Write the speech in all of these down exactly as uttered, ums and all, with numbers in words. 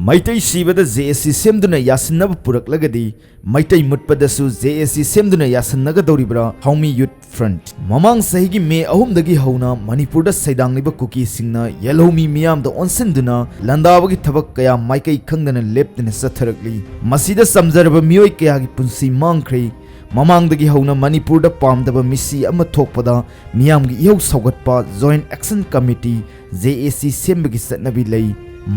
Meitei ꯁꯤꯕꯗ J ꯑꯦ ꯁꯤ ꯁꯦꯝꯗꯨꯅ ꯌꯥꯁꯤꯟꯅꯕ ꯄꯨꯔꯛꯂꯒꯗꯤ ꯃꯩꯇꯩ ꯃꯨꯠꯄꯗꯁꯨ ꯖꯦ ꯑꯦ ꯁꯤ ꯁꯦꯝꯗꯨꯅ ꯌꯥꯁꯤꯟꯅꯒꯗꯧꯔꯤꯕ꯭ꯔꯥ? ꯍꯥꯎꯃꯤ ꯌꯨꯠ ꯐ꯭ꯔꯟꯠ꯫ ꯃꯃꯥꯡ ꯆꯍꯤꯒꯤ ꯃꯦ ꯑꯍꯨꯝꯗꯒꯤ ꯍꯧꯅ ꯃꯅꯤꯄꯨꯔꯗ ꯁꯩꯗꯥꯡꯂꯤꯕ ꯀꯨꯀꯤꯁꯤꯡꯅ ꯌꯦꯜꯍꯧꯃꯤ ꯃꯤꯌꯥꯝꯗ ꯑꯣꯟꯁꯤꯟꯗꯨꯅ ꯂꯥꯟꯗꯥꯕꯒꯤ ꯊꯕꯛ ꯀꯌꯥ ꯃꯥꯏꯀꯩ ꯈꯪꯗꯅ ꯂꯦꯞꯇꯅ ꯆꯠꯊꯔꯛꯂꯤ꯫ ꯃꯁꯤꯗ ꯆꯝꯖꯔꯕ ꯃꯤꯑꯣꯏ ꯀꯌꯥꯒꯤ ꯄꯨꯟꯁꯤ ꯃꯥꯡꯈ꯭ꯔꯦ꯫ ꯃꯃꯥꯡꯗꯒꯤ ꯍꯧꯅ ꯃꯅꯤꯄꯨꯔꯗ ꯄꯥꯝꯗꯕ ꯃꯤꯁꯤ ꯑꯃ ꯊꯣꯛꯄꯗ ꯃꯤꯌꯥꯝꯒꯤ ꯏꯍꯧ ꯁꯧꯒꯠꯄ ꯖꯣꯏꯟꯠ ꯑꯦꯛꯁꯟ ꯀꯃꯤꯇꯤ, ꯖꯦ ꯑꯦ ꯁꯤ, ꯁꯦꯝꯕꯒꯤ ꯆꯠꯅꯕꯤ ꯂꯩ꯫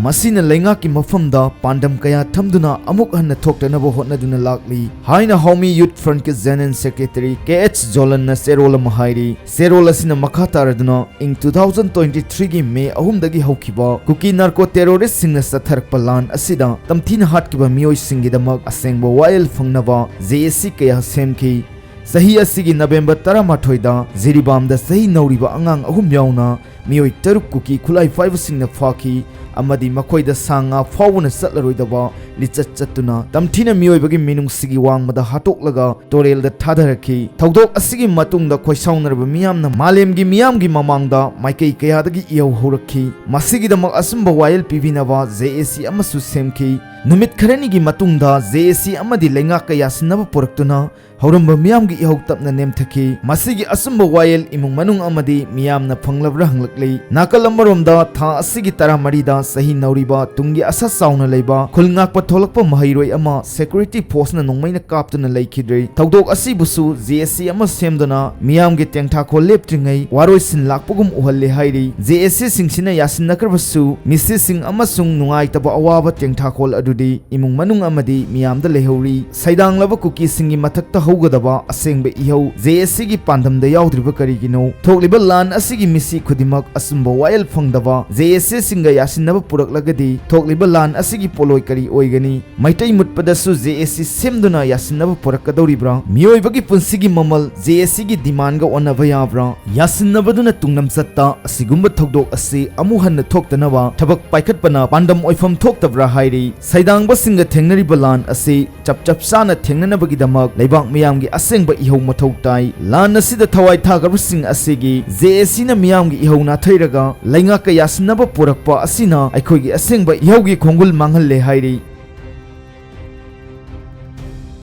ꯃꯁꯤꯅ ꯂꯩꯉꯥꯛꯀꯤ ꯃꯐꯝꯗ ꯄꯥꯟꯗꯝ ꯀꯌꯥ ꯊꯝꯗꯨꯅ ꯑꯃꯨꯛ ꯍꯟꯅ ꯊꯣꯛꯇꯅꯕ ꯍꯣꯠꯅꯗꯨꯅ ꯂꯥꯛꯂꯤ ꯍꯥꯏꯅ ꯍꯥꯎꯃꯤ ꯌꯨꯠ ꯐ꯭ꯔꯟꯠꯀꯤ ꯖꯦꯅꯔꯦꯜ ꯁꯦꯀ꯭ꯔꯦꯇꯔꯤ ꯀꯦ ꯑꯦꯆ ꯖꯣꯂꯟꯅ ꯆꯦꯔꯣꯜ ꯑꯃ ꯍꯥꯏꯔꯤ꯫ ꯆꯦꯔꯣꯜ ꯑꯁꯤꯅ ꯃꯈꯥ ꯇꯥꯔꯗꯨꯅ ꯏꯪ two thousand twenty threeꯒꯤ ꯃꯦ ꯑꯍꯨꯝꯗꯒꯤ ꯍꯧꯈꯤꯕ ꯀꯨꯀꯤ ꯅꯥꯔꯀꯣ ꯇꯦꯔꯣꯔꯤꯁꯁꯤꯡꯅ ꯆꯠꯊꯔꯛꯄ ꯂꯥꯟ ꯑꯁꯤꯗ ꯇꯝꯊꯤꯅ ꯍꯥꯠꯈꯤꯕ ꯃꯤꯑꯣꯏꯁꯤꯡꯒꯤꯗꯃꯛ ꯑꯁꯦꯡꯕ ꯋꯥꯌꯦꯜ ꯐꯪꯅꯕ ꯖꯦ ꯑꯦ ꯁꯤ ꯀꯌꯥ ꯁꯦꯝꯈꯤ꯫ ꯆꯍꯤ ꯑꯁꯤꯒꯤ ꯅꯕꯦꯝꯕꯔ ꯇꯔꯥꯃꯥꯊꯣꯏꯗ ꯖꯤꯔꯤꯕꯥꯝꯗ ꯆꯍꯤ ꯅꯧꯔꯤꯕ ꯑꯉꯥꯡ ꯑꯍꯨꯝ ꯌꯥꯎꯅ ꯃꯤꯑꯣꯏ ꯇꯔꯨꯛ ꯀꯨꯀꯤ ꯈꯨꯠꯂꯥꯏ ꯄꯥꯏꯕꯁꯤꯡꯅ ꯐꯥꯈꯤ ꯑꯃꯗꯤ ꯃꯈꯣꯏꯗ ꯁꯥ ꯉꯥ ꯐꯥꯎꯕꯅ ꯆꯠꯂꯔꯣꯏꯗꯕ ꯂꯤꯆꯠ ꯆꯠꯇꯨꯅ ꯇꯝꯊꯤꯅ ꯃꯤꯑꯣꯏꯕꯒꯤ ꯃꯤꯅꯨꯡꯁꯤꯒꯤ ꯋꯥꯡꯃꯗ ꯍꯥꯠꯇꯣꯛꯂꯒ ꯇꯨꯔꯦꯜꯗ ꯊꯥꯗꯔꯛꯈꯤ꯫ ꯊꯧꯗꯣꯛ ꯑꯁꯤꯒꯤ ꯃꯇꯨꯡꯗ ꯈꯣꯏꯁꯥꯎꯅꯔꯕ ꯃꯤꯌꯥꯝꯅ ꯃꯥꯂꯦꯝꯒꯤ ꯃꯤꯌꯥꯝꯒꯤ ꯃꯃꯥꯡꯗ ꯃꯥꯏꯀꯩ ꯀꯌꯥꯗꯒꯤ ꯏꯍꯧ ꯍꯧꯔꯛꯈꯤ꯫ ꯃꯁꯤꯒꯤꯗꯃꯛ ꯑꯆꯨꯝꯕ ꯋꯥꯌꯦꯜ ꯄꯤꯕꯤꯅꯕ ꯖꯦ ꯑꯦ ꯁꯤ ꯑꯃꯁꯨ ꯁꯦꯝꯈꯤ꯫ ꯅꯨꯃꯤꯠ ꯈꯔꯅꯤꯒꯤ ꯃꯇꯨꯡꯗ ꯖꯦ ꯑꯦ ꯁꯤ ꯑꯃꯗꯤ ꯂꯩꯉꯥꯛꯀ ꯌꯥꯁꯤꯟꯅꯕ ꯄꯨꯔꯛꯇꯨꯅ ꯍꯧꯔꯝꯕ ꯃꯤꯌꯥꯝꯒꯤ ꯏꯍꯧ ꯇꯞꯅ ꯅꯦꯝꯊꯈꯤ꯫ ꯃꯁꯤꯒꯤ ꯑꯆꯨꯝꯕ ꯋꯥꯌꯦꯜ ꯏꯃꯨꯡ ꯃꯅꯨꯡ ꯑꯃꯗꯤ ꯃꯤꯌꯥꯝꯅ ꯐꯪꯂꯕ꯭ꯔꯥ ꯍꯪꯂꯛꯂꯤ꯫ ꯅꯥꯀꯜ ꯑꯃꯔꯣꯝꯗ ꯊꯥ ꯑꯁꯤꯒꯤ ꯇꯔꯥꯃꯔꯤꯗ ꯆꯍꯤ ꯅꯧꯔꯤꯕ ꯇꯨꯡꯒꯤ ꯑꯁꯥ ꯆꯥꯎꯅ ꯂꯩꯕ ꯈꯨꯜ ꯉꯥꯛꯄ ꯊꯣꯛꯂꯛꯄ ꯃꯍꯩꯔꯣꯏ ꯑꯃ ꯁꯦꯀ꯭ꯌꯨꯔꯤꯇꯤ ꯐꯣꯔꯁꯅ ꯅꯣꯡꯃꯩꯅ ꯀꯥꯞꯇꯨꯅ ꯂꯩꯈꯤꯗ꯭ꯔꯦ꯫ ꯊꯧꯗꯣꯛ ꯑꯁꯤꯕꯨꯁꯨ ꯖꯦ ꯑꯦ ꯁꯤ ꯑꯃ ꯁꯦꯝꯗꯨꯅ ꯃꯤꯌꯥꯝꯒꯤ ꯇꯦꯡꯊꯥꯈꯣꯜ ꯂꯦꯞꯇ꯭ꯔꯤꯉꯩ ꯋꯥꯔꯣꯏꯁꯤꯟ ꯂꯥꯛꯄꯒꯨꯝ ꯎꯍꯜꯂꯦ ꯍꯥꯏꯔꯤ꯫ ꯖꯦ ꯑꯦ ꯁꯤꯁꯤꯡꯁꯤꯅ ꯌꯥꯁꯤꯟꯅꯈ꯭ꯔꯕꯁꯨ ꯃꯤꯁꯤꯁꯤꯡ ꯑꯃꯁꯨꯡ ꯅꯨꯡꯉꯥꯏꯇꯕ ꯑꯋꯥꯕ ꯇꯦꯡꯊꯥꯈꯣꯜ ꯑꯗꯨꯗꯤ ꯏꯃꯨꯡ ꯃꯅꯨꯡ ꯑꯃꯗꯤ ꯃꯤꯌꯥꯝꯗ ꯂꯩꯍꯧꯔꯤ꯫ ꯁꯩꯗꯥꯡꯂꯕ ꯀꯨꯀꯤꯁꯤꯡꯒꯤ ꯃꯊꯛꯇ ꯍꯧꯒꯗꯕ ꯑꯁꯦꯡꯕ ꯏꯍꯧ ꯖꯦ ꯑꯦ ꯁꯤꯒꯤ ꯄꯥꯟꯗꯝꯗ ꯌꯥꯎꯗ꯭ꯔꯤꯕ ꯀꯔꯤꯒꯤꯅꯣ? ꯊꯣꯛꯂꯤꯕ ꯂꯥꯟ ꯑꯁꯤꯒꯤ ꯃꯤꯁꯤ ꯈꯨꯗꯤꯡꯃꯛ ꯑꯆꯨꯝꯕ ꯋꯥꯌꯦꯜ ꯐꯪꯗꯕ ꯖꯦ ꯑꯦ ꯁꯤꯁꯤꯡꯒ ꯌꯥꯁꯤꯟꯅꯕ ꯄꯨꯔꯛꯂꯒꯗꯤ ꯊꯣꯛꯂꯤꯕ ꯂꯥꯟ ꯑꯁꯤꯒꯤ ꯄꯣꯠꯂꯣꯏ ꯀꯔꯤ ꯑꯣꯏꯒꯅꯤ? ꯃꯩꯇꯩ ꯃꯨꯠꯄꯗꯁꯨ ꯖꯦ ꯑꯦ ꯁꯤ ꯁꯦꯝꯗꯨꯅ ꯌꯥꯁꯤꯟꯅꯕ ꯄꯨꯔꯛꯀꯗꯧꯔꯤꯕ꯭ꯔꯥ? ꯃꯤꯑꯣꯏꯕꯒꯤ ꯄꯨꯟꯁꯤꯒꯤ ꯃꯃꯜ ꯖꯦ ꯑꯦ ꯁꯤꯒꯤ ꯗꯤꯃꯥꯟꯒ ꯑꯣꯟꯅꯕ ꯌꯥꯕ꯭ꯔꯥ? ꯌꯥꯁꯤꯟꯅꯕꯗꯨꯅ ꯇꯨꯡꯂꯝꯆꯠꯇ ꯑꯁꯤꯒꯨꯝꯕ ꯊꯧꯗꯣꯛ ꯑꯁꯤ ꯑꯃꯨꯛ ꯍꯟꯅ ꯊꯣꯛꯇꯅꯕ ꯊꯕꯛ ꯄꯥꯏꯈꯠꯄꯅ ꯄꯥꯟꯗꯝ ꯑꯣꯏꯐꯝ ꯊꯣꯛꯇꯕ꯭ꯔꯥ ꯍꯥꯏꯔꯤ꯫ ꯁꯩꯗꯥꯡꯕꯁꯤꯡꯒ ꯊꯦꯡꯅꯔꯤꯕ ꯂꯥꯟ ꯑꯁꯤ ꯆꯞ ꯆꯞ ꯆꯥꯅ ꯊꯦꯡꯅꯅꯕꯒꯤꯗꯃꯛ ꯂꯩꯕꯥꯛ ꯃꯤꯌꯥꯝꯒꯤ ꯑꯁꯦꯡꯕ ꯏꯍꯧ ꯃꯊꯧ ꯇꯥꯏ꯫ ꯂꯥꯟ ꯑꯁꯤꯗ ꯊꯋꯥꯏ ꯊꯥꯈ꯭ꯔꯕꯁꯤꯡ ꯑꯁꯤꯒꯤ ꯖꯦ ꯑꯦ ꯁꯤꯅ ꯃꯤꯌꯥꯝꯒꯤ ꯏꯍꯧ ꯅꯥꯊꯩꯔꯒ ꯂꯩꯉꯥꯛꯀ ꯌꯥꯁꯤꯟꯅꯕ ꯄꯨꯔꯛꯄ ꯑꯁꯤꯅ ꯑꯩꯈꯣꯏꯒꯤ ꯑꯁꯦꯡꯕ ꯏꯍꯧꯒꯤ ꯈꯣꯡꯒꯨꯜ ꯃꯥꯡꯍꯜꯂꯦ ꯍꯥꯏꯔꯤ꯫